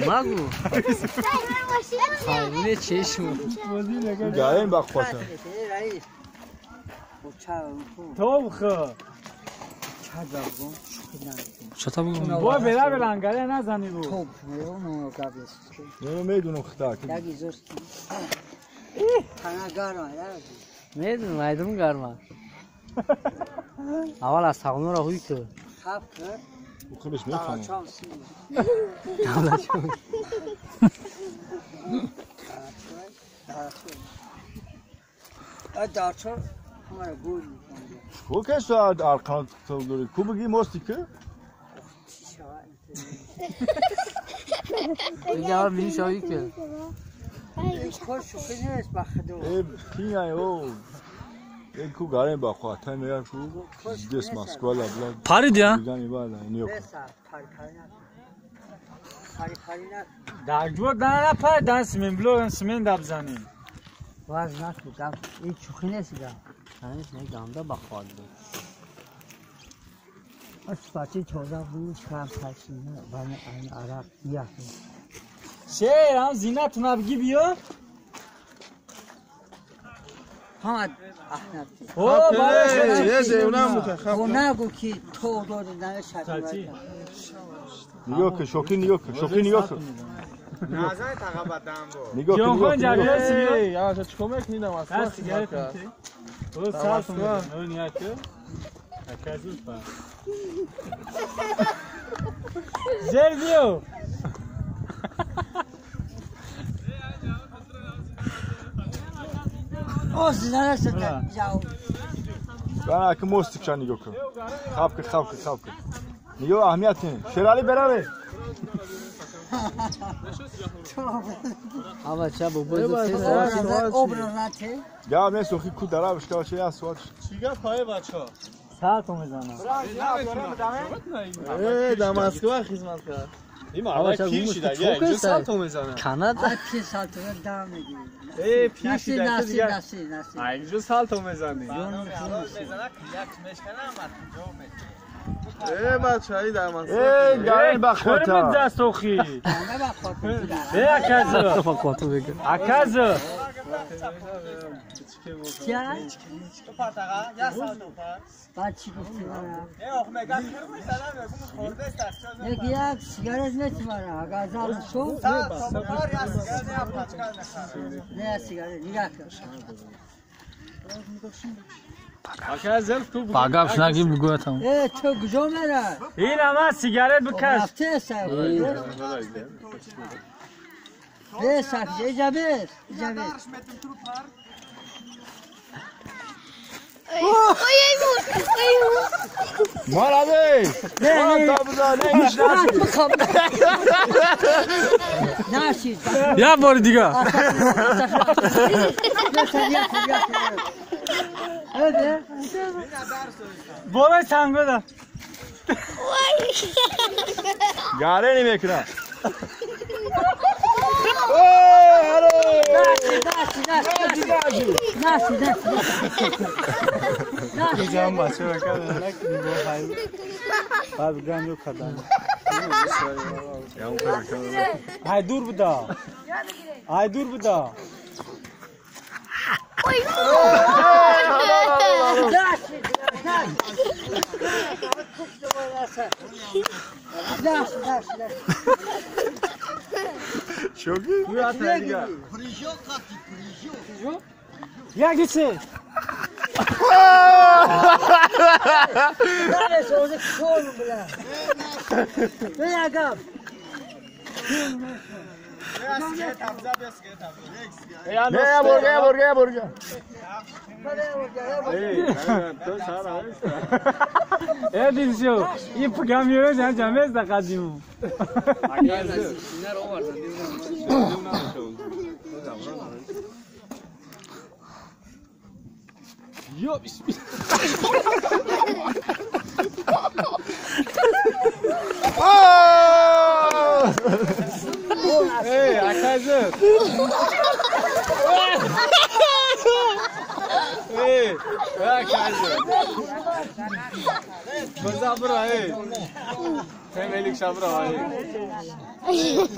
مگو خانه چشم گرم بخواتم توخه چطور بگم با بلا بلنگره نزنی بود نه میدونم خطا میدونم ایدم گرمه اول از سقنو را هوی که خودش میفهمه کو که ساعت ارکان تو داری کو بگی مستی که اینجا میشایی که کو گارم با خاطر میگم کو دست مسکو لا پارید یا در جور دانه پای دست من بلو سمین دب زنی واز نکو گم این چوخی نیست گم هنوز نه گم با خال بود از پاچه 14 بود خام پاچه بان این عرق یا شیر هم زینت نبگی بیا ها احمد او باشه چه اونم متخم او نگو که تو داد نه شد نگاه که شوکی نگاه که شوکی نگاه که نظر تقبل دم بود نگاه که یا چه کمک میدم اصلا او ساعت نه نیا که اکازو پا زیر بیو Ben akım mostik şan نگاه کن خاب که خاب که خاب که نگاه اهمیت نه شیرالی برای آوا چه بابا یا من سوخی کو درا بشکا چه یا سوال چیگه پای بچا ساعت میزنم ای دماسکو خدمت کرد این آقا پیر شده دیگه اینجا سالتو میزنه کانادا پیر سالتو دم میگیره ای پیر شده دیگه اینجا سالتو میزنه ای بچه‌ای در من ای گارن بخوتا دست اوخی ای اکازو اکازو یک سیگارت نتیمارا اگر شو نه سیگارت نگاه کن باگاش نگی بگوتم ای تو کجا میره این اما سیگارت بکش ای سفید اجابت اجابت مالا یا بار دیگه بالای سنگو ده گاره نمیکنه ای دور بودا ای دور بودا Çok iyi. Ya gitsin. Ne buraya buraya buraya. É bicho, e porque a minha já já mesmo da cadinho. Yo, Ei, a casa. Ei. Биза бира, эй. Темелик шабра, эй.